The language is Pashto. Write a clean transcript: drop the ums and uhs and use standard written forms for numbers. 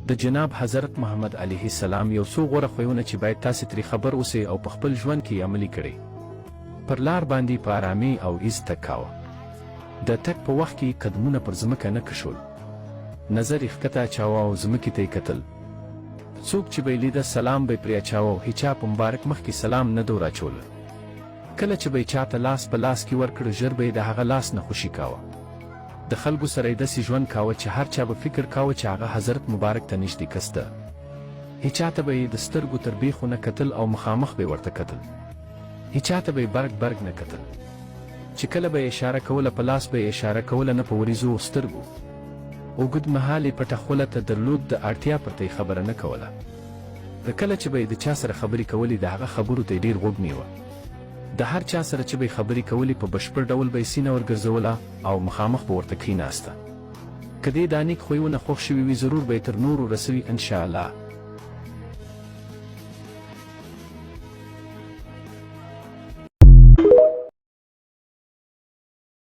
د جناب حضرت محمد علیه السلام یو څو غوره خویونه چې باید تاسې ترې خبر اوسئ او په خپل ژوند کې یې عملي کړئ. پر لار باندې په ارامۍ او عز تګ کاوه. د تګ په وخت کې یې قدمونه پر ځمکه نه کښول. نظر یې ښکته اچاوه او ځمکې ته یې کتل. څوک چې به یې لیده سلام به یې پرې اچاوه او هیچا په مبارک مخ کې سلام نه ده وراچوله. کله چې به یې چاته لاس په لاس کې ورکړ ژر به یې د هغه لاس نه خوشي کاوه. د خلکو سره یې داسې ژوند کاوه چې هر چا به فکر کاوه چې هغه حضرت مبارک ته نږدې کس ده. هیچا ته به یې د سترګو تر بیخو نه کتل او مخامخ به یې ورته کتل. هیچا ته به یې برګ برګ نه کتل. چې کله به یې اشاره کوله په لاس به یې اشاره کوله نه په وریځو او سترګو. اوږد مهال یې پټه خوله ته درلود د اړتیا پرته یې خبره نه کوله. د کله چې به یې د چا سره خبرې کولې د هغه خبرو ته یې ډېر غوږ نیوه. د هر چا سره چې به یې خبرې کولې په بشپړ ډول به یې سینه ورګرځوله او مخامخ به ورته کښیناسته. که دې دا نیک خویونه خوښ شوي وي ضرور به یې تر نورو رسوي ان شاء الله.